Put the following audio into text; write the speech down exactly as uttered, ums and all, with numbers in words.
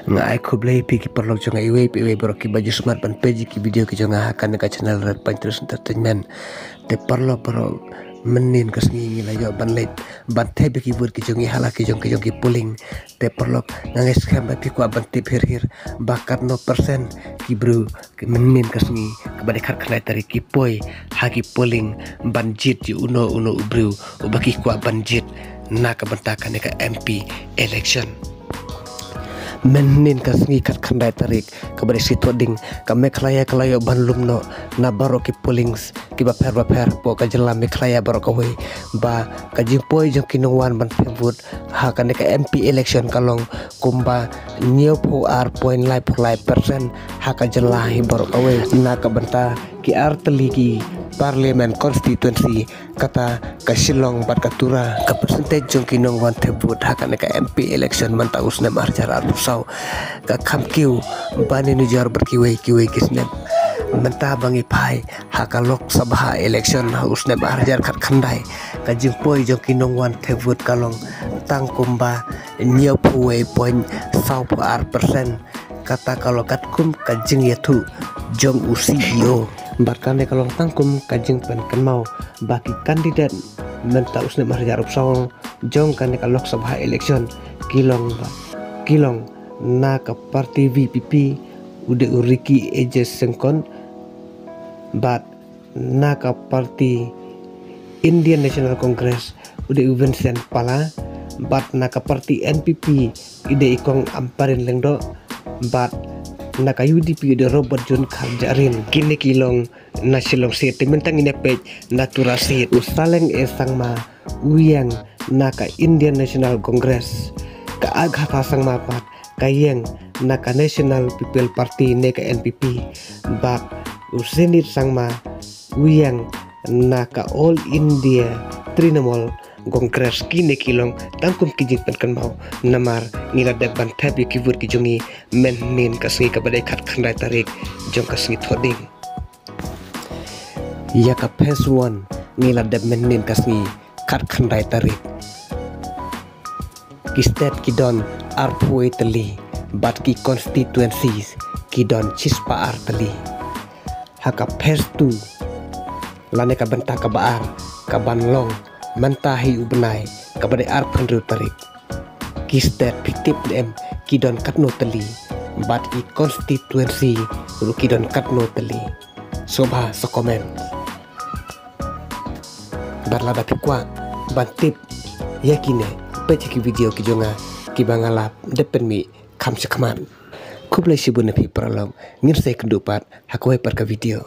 Nga ai khublei phi ki paralok jong nga iwei pa iwei baroh kiba ju smat ban peit ïa ki video ki jong nga ha kane ka channel Red Pine Tourist Entertainment. Te paralok baroh, mynnin ka sngi ngi la ïoh ban leit ban thep ïa ki vote ki jong ngi ha la ki jong ki jong ki polling. Te paralok, nga ngeit skhem ba phi kwah ban tip hir hir ba katno percent ki briew mynnin ka sngi kaba dei khatkhyndai tarik ki poi ha ki polling ban jied ïa uno uno u briew uba ki kwah ban jied na ka bynta kane ka M P election. Mynnin ka sngi khatkhyndai tarik kaba dei sngi Thohdieng, ka Meghalaya ka la ïoh ban lum noh na baroh ki pollings kiba pher ba pher hapoh ka jylla Meghalaya baroh kawei, ba ka jingpoi jong ki nongwan ban thep vote ha kane ka M P election ka long kumba hynñiewphew ar point laiphew lai percent ha ka jylla hi baroh kawei. Na ka bynta ki artylli ki parliament constituency, kata ka Shillong bad ka Tura, ka percentage jong ki nongwan thep vote ha kane ka M P election mynta u snem arhajar arphew saw ka kham kiew ban ïanujor bad kiwei kiwei ki snem. Mynta ba ngi phai ha ka Lok Sabha election ha u snem arhajar khatkhyndai, ka jingpoi jong ki nongwan thep vote ka long tang kumba hynñiewphew wei point sawphew ar percent. Kata ka long katkum ka jingïathuh jong u C E O. Bad kane ka long tang kum ka jingpynkynmaw ba ki candidate mynta u snem arhajar arphew saw jong kane ka Lok Sabha election ki long ba, ki long na ka party V P P u dei u Ricky A J Syngkon, bad na ka party Indian National Congress u dei u Vincent Pala, bad na ka party N P P u dei i Kong Ampareen Lyngdoh, bad na ka U D P u dei Robertjune Kharjahrin. Kine ki long na Shillong seat. Te mynta ngin ïa peit na Tura seat. U Saleng A Sangma u ïeng na ka Indian National Congress. Ka Agatha Sangma pat ka ïeng na ka National People Party ne ka N P P. Bad u Zenith Sangma u ïeng na ka All India Trinamool Congress. Kine ki long tang kum ki jingpynkynmaw namar ngi la dep ban thep ïa ki vote ki jong ngi mynnin ka sngi kaba dei khatkhyndai tarik jong ka sngi Thohdieng. Ïa ka phase one ngi la dep mynnin ka sngi khatkhyndai tarik. Ki state ki don arphew wei tylli bad ki constituencies ki don shispah ar tylli. Ha ka phase two lane ka bynta kaba ar kaban long mynta hi u bnai kaba dei arphew hynriew tarik, ki state phi tip ne em ki don katno tylli bad ki constituency ruh ki don katno tylli? Sngewbha sa comment. Bad lada phi kwah ban tip ïa kine, peit ïa ki video ki jong nga kiba nga la dep pynmih kham shakhmat. Khublei shibun na phi paralok, ngin sa ïakynduh pat ha kawei pat ka video.